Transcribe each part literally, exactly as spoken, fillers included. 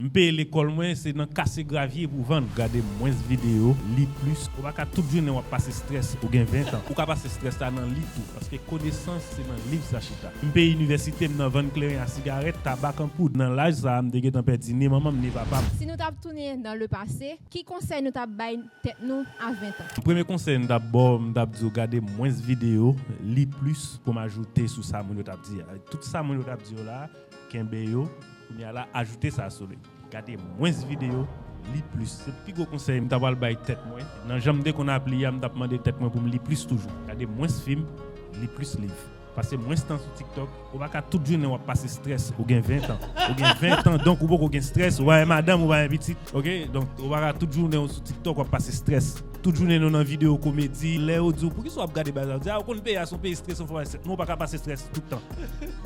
M peye lekòl mwen, se nan kase gravye pou vann. Gade mwens videyo, li plis. Ou pa ka tout jounen w ap pase strès, ou gen ven tan. Ou ka pase strès la nan li tou, paske konesans se nan liv sa chita. M peye inivèsite m nan vann kleren a sigarèt, tabak an poud. Nan laj sa a, m te gentan pèdi ni manman m ni papa m. Si nou t ap tounen nan lepase, ki konsèy nou t ap bay tèt nou a ven tan? Premye konsèy m t ap ba w, m t ap di w gade mwens videyo, li plis pou m ajoute sou sa moun yo t ap di a. Tout sa moun yo t ap di yo la, kenbe yo, kounye a la, ajoute sa sou li. Gade mwens videyo, li plis. Se pi gwo konsèy m ta pral bay tèt mwen. Nan jan m te konn ap li a, m t ap mande tèt mwen pou m li plis toujou. Gade mwens fim, li plis liv. Pase mwens tan sou TikTok. Ou pa ka tout jounen w ap pase strès. Ou gen ven tan. Ou gen ven tan, donk ou poko gen strès. Ou pa gen madanm, ou pa gen pitit. Oke? Donk, ou pa ka tout jounen w sou TikTok w ap pase strès. Tout jounen nou nan videyo komedi. Lè yo di w, "Poukisa w ap gade bagay sa?" Ou di, "A, ou konn peyi a se yon peyi stresan, fò w pase strès." Non, ou pa ka pase strès tout tan.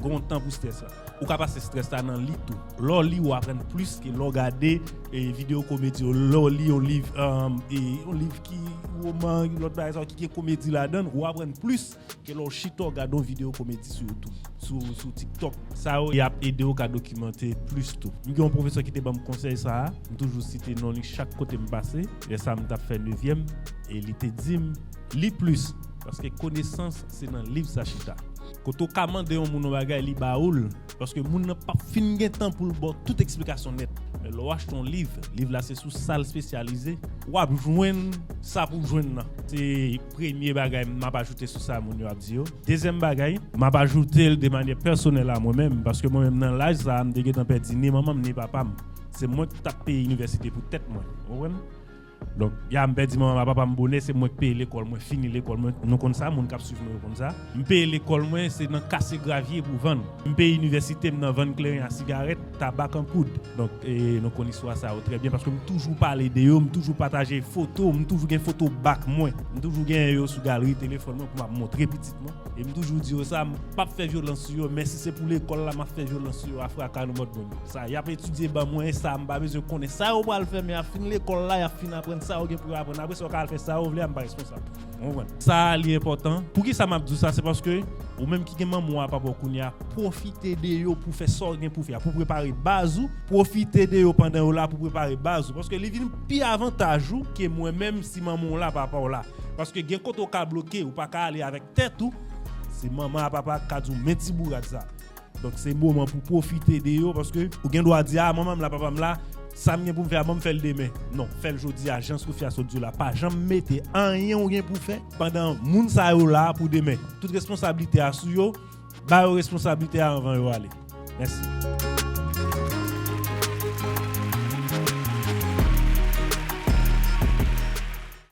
Gon tan pou strès la. Ou ka pase strès la nan li tou. Lè w li, ou aprann plis ke lè w gade, e, videyo komedi yo. Lè w li yon liv, um, e, yon liv ki woman, lòt bagay sa yo ki gen komedi ladan l, ou aprann plis ke lè w chita w gade yon videyo komedi sou YouTube, sou, sou TikTok. Sa yo, y ap ede w ka dokimante plis tou. M gen yon pwofesè ki te ban m konsèy sa a, m toujou site non li chak kote m pase. Lè sa a, m t ap fè nevyèm, e li te di m, li plis, paske konesans se nan liv sa chita. Kote w ka mande yon moun yon bagay, li ba ou l. Paske moun nan p ap fin gen tan pou l ba w tout eksplikasyon nèt. Men lè w achte yon liv, liv la se sou sa l espesyalize, w ap jwenn sa pou w jwenn nan. Se premye bagay m ap ajoute sou sa moun yo ap di yo. Dezyèm bagay, m ap ajoute l de manyè pèsonèl a mwen menm, paske mwen menm nan laj sa a, m te gentan pèdi ni manman m ni papa m. Se mwen ki t ap peye inivèsite pou tèt mwen. Ou konprann? Donk, ya m pèdi manman m ak papa m bonè, se mwen k peye lekòl mwen, fini lekòl mwen. Nou konn sa, moun k ap swiv mwen yo konn sa. M peye lekòl mwen, se nan kase gravye pou vann. M peye inivèsite m nan vann kleren a sigarèt, tabak an poud. Donk, e, nou konn istwa sa yo trè byen, paske m toujou pale de yo, m toujou pataje foto, m toujou gen foto bak mwen. M toujou gen yo sou galri telefòn mwen pou m ap montre pitit mwen. E m toujou di yo sa, m p ap fè vyolans sou yo, men si se pou lekòl la, m ap fè vyolans sou yo a fraka nan mòd moun yo. Sa, y ap etidye ban mwen sa, m pa bezwen konnen sa yo pral fè, men y ap fin lekòl la, y ap fin aprann sa yo gen pou yo aprann. Apre sa, yo ka al fè sa yo vle a, m pa responsab. Ou konprann? Sa a, li enpòtan. Poukisa m ap di w sa? Se paske ou menm ki gen manman w ak papa w kounye a, pwofite de yo pou fè sa w gen pou fè a, pou prepare baz ou, pwofite de yo pandan yo la pou prepare baz ou. Paske li vin pi avantaj ou ke mwen menm si manman w la, papa w la. Paske gen kote w ka bloke, ou pa ka ale avèk tèt ou, se manman ak papa k ka di w men ti bourad sa. Donk se moman pou pwofite de yo, paske ou gen dwa di, "A, manman m la, papa m la, sa m gen pou m fè a, ban m fè l demen." Non, fè l jodi a, jan Sofia sot di w la, pa janm mete anyen ou gen pou fè pandan moun sa yo la pou demen. Tout responsablite a sou yo, ba yo responsablite a anvan yo ale. Mèsi.